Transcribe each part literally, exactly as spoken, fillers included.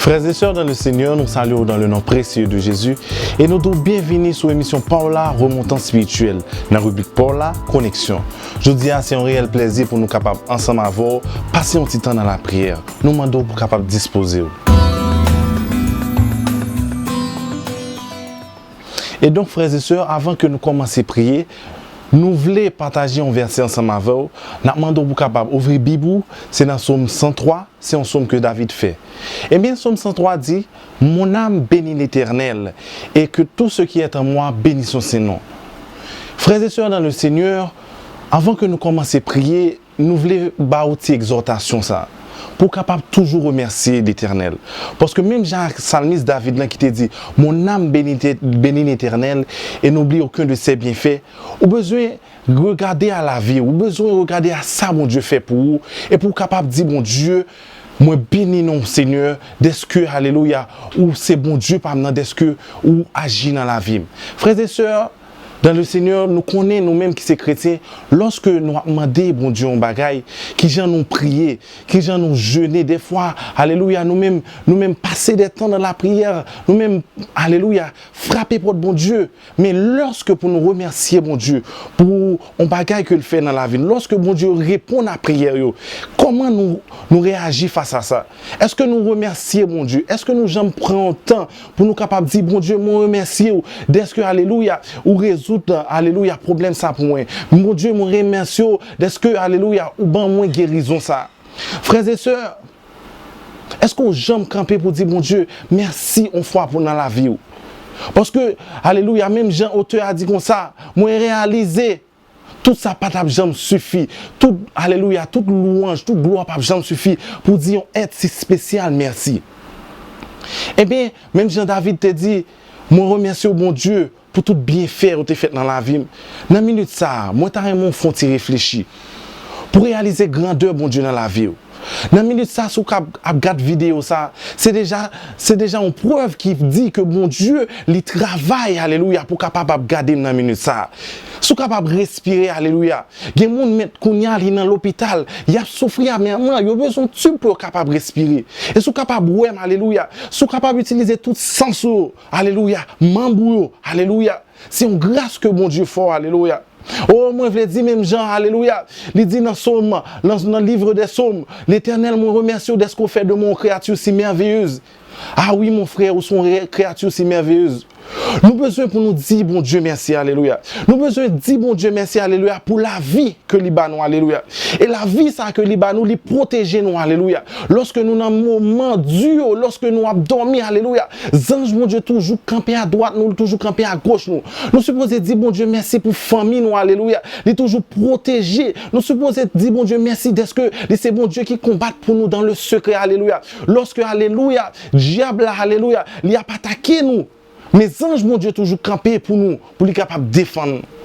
Frères et sœurs dans le Seigneur, nou salye w dans le nom précieux de Jésus e nou di w byenvini sou emisyon pa w la, Remontant Spirituel, nan ribrik pa w la, Koneksyon. Jodi a, se yon reyèl plèzi pou nou kapab ansanm avè w pase yon ti tan nan lapriyè. Nou mande w pou w kapab dispoze w. E donk, frères et sœurs, avan ke nou kòmanse priye, nou vle pataje yon vèsè ansanm avè w. N ap mande w pou w kapab ouvri Bib ou, se nan Sòm san twa, se yon sòm ke David fè. Ebyen, Sòm san twa di, Mon âme bénit l'Éternel, et que tout ce qui est en moi bénisse son saint nom. Frères et sœurs dans le Seigneur, avan ke nou kòmanse priye, nou vle ba w ti egzòtasyon sa a, pou w kapab toujou remèsye Letènèl. Paske menm jan ak salmis David lan ki te di, Mon âme bénit, bénit l'Éternel, et n'oublie aucun de ses bienfaits, ou bezwen regade a lavi w, ou bezwen regade a sa Bondye fè pou ou, e pou w kapab di, Bondye, mwen beni non w, Senyè, dèske, alelouya, ou se Bondye pa m nan, dèske ou aji nan lavi m. Frères et sœurs, dans le Seigneur, nou konnen, nou menm ki se kretyen, lòske nou ap mande Bondye yon bagay, kijan nou priye, kijan nou jene, dèfwa, alelouya, nou menm, nou menm pase dè tan nan lapriyè, nou menm, alelouya, frape pòt Bondye. Men lòske pou nou remèsye Bondye pou yon bagay ke l fè nan lavi n, lòske Bondye reponn a priyè yo, kòman nou, nou reyaji fas a sa? Èske nou remèsye Bondye? Èske nou janm pran yon tan pou nou kapab di, Bondye, mwen remèsye w dèske, alelouya, ou rezoud, alelouya, pwoblèm sa pou mwen. Bondye, mwen remèsye w dèske, alelouya, ou ban mwen gerizon sa. Frères et sœurs, èske w janm kanpe pou di Bondye mèsi yon fwa pou nan lavi w? Paske, alelouya, menm jan otè a di konsa, mwen reyalize tout sa pa t ap janm sifi. Tout, alelouya, tout lwanj, tout glwa p ap janm sifi pou di yon èt si espesyal mèsi. Ebyen, menm jan David te di, mwen remèsye w, Bondye, pou tout byenfè ou te fèt nan lavi m. Nan minit sa a, mwen ta renmen w fè yon ti reflechi pou reyalize grandè Bondye nan lavi w. Nan minit sa, si w ka ap gad videyo sa, se deja, se deja yon prèv ki di ke Bondye, li travay, alelouya, pou w kapab ap gade m nan minit sa. Si w kapab respire, alelouya. Gen moun mèt kounye a, li nan lopital, y ap soufri amèman, yo bezwen tib pou yo kapab respire. E si w kapab wè m, alelouya, si w kapab itilize tout sans ou yo, alelouya, manm ou yo, alelouya, se yon gras ke Bondye fè w, alelouya. O, mwen vle di menm jan, alelouya, li di nan Sòm, nan, nan livre des Psaumes, Letènèl, mwen remèsye w dèske w fè de mwen yon kreyati si mèveyez. A wi, mon frè, ou se yon re-, kreyati si mèveyez. Nou bezwen pou nou di Bondye mèsi, alelouya. Nou bezwen di Bondye mèsi, alelouya, pou lavi ke li ba nou, alelouya. E lavi sa ke li ba nou, li pwoteje nou, alelouya. Lòske nou nan moman di yo, lòske nou ap dòmi, alelouya, zanj Bondye toujou kanpe adwat nou, li toujou kanpe agoch nou. Nou sipoze di Bondye mèsi pou fanmi nou, alelouya. Li toujou pwoteje. Nou sipoze di Bondye mèsi dèske li se Bondye ki konbat pou nou dans le secret, alelouya. Lòske, alelouya, dyab la, alelouya, li ap atake nou. Men zanj Bondye toujou kanpe pou nou, pou li kapab defann nou.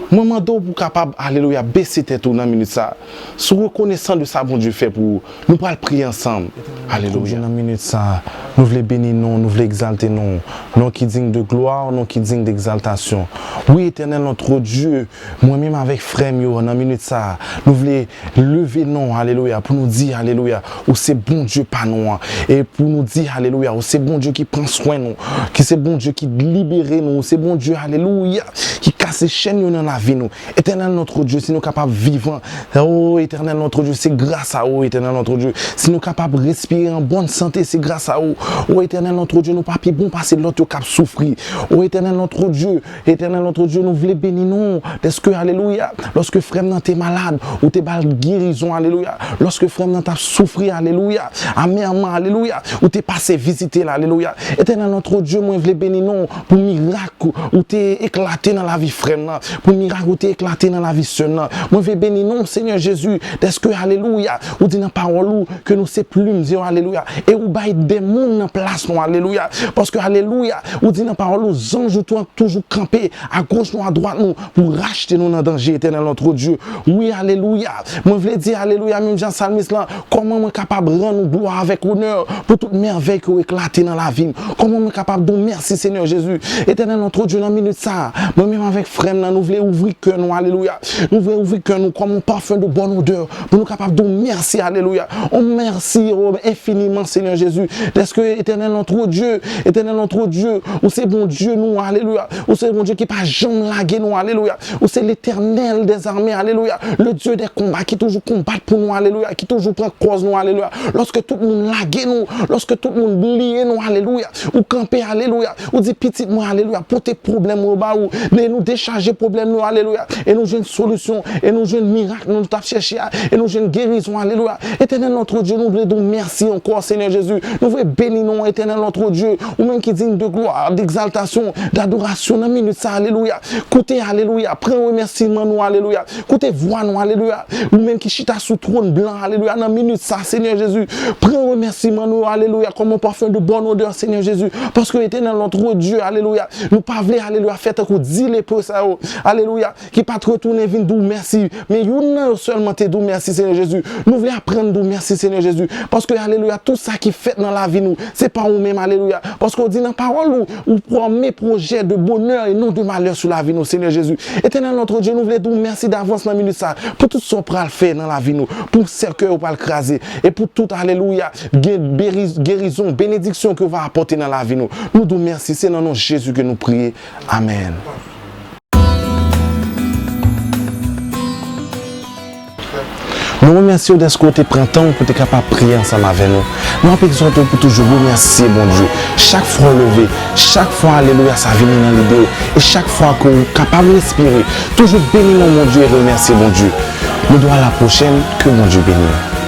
Mwen mande w pou w kapab, alelouya, bese tèt ou nan minit sa a. Si w rekonesan de sa Bondye fè pou ou, nou pral priye ansanm. Alelouya. Nan minit sa a, nou vle beni non, nou vle egzalte non. Non ki digne de gloire, non ki digne d'exaltation. Wi, Éternel notre Dieu, mwen menm avèk frè m yo, nan minit sa a, nou vle leve non, alelouya, pou nou di, alelouya, ou se Bondye pa nou an. E pou nou di, alelouya, ou se Bondye ki pran swen nou, ki se Bondye ki libere nou, ou se Bondye, alelouya, ki kase chèn yo nan lavi nou. Éternel notre Dieu, si nou kapab vivan, o Éternel notre Dieu, se gras a ou, Éternel notre Dieu. Si nou kapab respire an bòn sante, se gras a ou. O Éternel notre Dieu, nou pa pi bon pase lòt yo k ap soufri. O Éternel notre Dieu, Éternel notre Dieu, nou vle beni non, dèske, alelouya, lòske frè m nan te malad, ou te ba l gerizon, alelouya. Lòske frè m nan t ap soufri, alelouya, amèman, alelouya, ou te pase vizite l, alelouya. Éternel notre Dieu, mwen vle beni non pou mirak ou te eklate nan lavi frè m nan, pou mirak ou te eklate nan lavi sè m nan. Mwen vle beni non, Senyè Jezi, dèske, alelouya, ou di nan pawòl ou ke nou se plim zye w, alelouya, e ou bay dèmon nan plas nou, alelouya. Paske, alelouya, ou di nan pawòl ou, zanj ou tou ap toujou kanpe agoch nou, adwat nou, pou rachte nou nan danje, Éternel notre Dieu. Wi, alelouya. Mwen vle di, alelouya, menm jan salmis lan, kòman mwen kapab rann ou glwa avèk onè pou tout mèvèy ke w eklate nan lavi m? Kòman mwen kapab di w mèsi, Senyè Jezi? Éternel notre Dieu, nan minit sa a, mwen menm avèk Frè m nan, nou vle ouvri kè nou, alelouya. Nou vle ouvri kè nou kòm yon parfum de bonne odeur, pou nou kapab di w mèsi, alelouya. On mèsi, oh, enfiniman, Senyè Jezi, dèske, Etènèl notre Dieu, Etènèl notre Dieu, ou se Bondye nou, alelouya. Ou se Bondye ki pa janm lage nou, alelouya. Ou se Letènèl dèzame, alelouya. Le Dieu des combats ki toujou konbat pou nou, alelouya, ki toujou pran kòz nou, alelouya. Lòske tout moun lage nou, lòske tout moun bliye nou, alelouya, ou kanpe, alelouya, ou di, pitit mwen, alelouya, pote pwoblèm yo ba ou, men nou dechaje pwoblèm nou, alelouya, e nou jwenn solisyon, e nou jwenn mirak nou t ap chèche a, e nou jwenn gerizon, alelouya. Etènèl notre Dieu, nou vle di w mèsi ankò, Senyè Jezi. Nou vle beni non w, Etènèl notre Dieu, ou menm ki digne de gloire, d'exaltation, d'adoration nan minit sa, alelouya. Koute, alelouya, pran remèsiman nou, alelouya. Koute vwa nou, alelouya. Ou menm ki chita sou twòn blan, alelouya, nan minit sa, Senyè Jezi. Pran remèsiman nou, alelouya, kòm yon parfum de bonne odeur, Senyè Jezi. Paske Etènèl notre Dieu, alelouya, nou pa vle, alelouya, fè tankou dis lepre sa yo, alelouya, ki pa t retounen vin di w mèsi. Men youn nan yo sèlman te di w mèsi, Senyè Jezi. Nou vle aprann di w mèsi, Senyè Jezi. Paske, alelouya, tout sa ki fèt nan lavi nou, se pa ou menm, alelouya. Paske w di nan pawòl ou, ou pwomèt pwojè de bonè e non de malè sou lavi nou, Senyè Jezi. Etènèl notre Dieu, nou vle di w mèsi davans nan minit sa, pou tout sa w pral fè nan lavi nou, pou sèkèy ou pral kraze, e pou tout, alelouya, gen beri-, gerizon, benediksyon ke w va apòte nan lavi nou. Nou di w mèsi, se nan non Jezi ke nou priye. Amèn. Nou remèsye w dèske w te pran tan w pou te kapab priye ansanm avè nou. Nou ap egzòte w pou toujou remèsye Bondye. Chak fwa w leve, chak fwa, alelouya, sa vini nan lide w, e chak fwa ke w kapab respire, toujou beni non Bondye e remèsye Bondye. Nou di w a la pwochèn, ke Bondye beni w.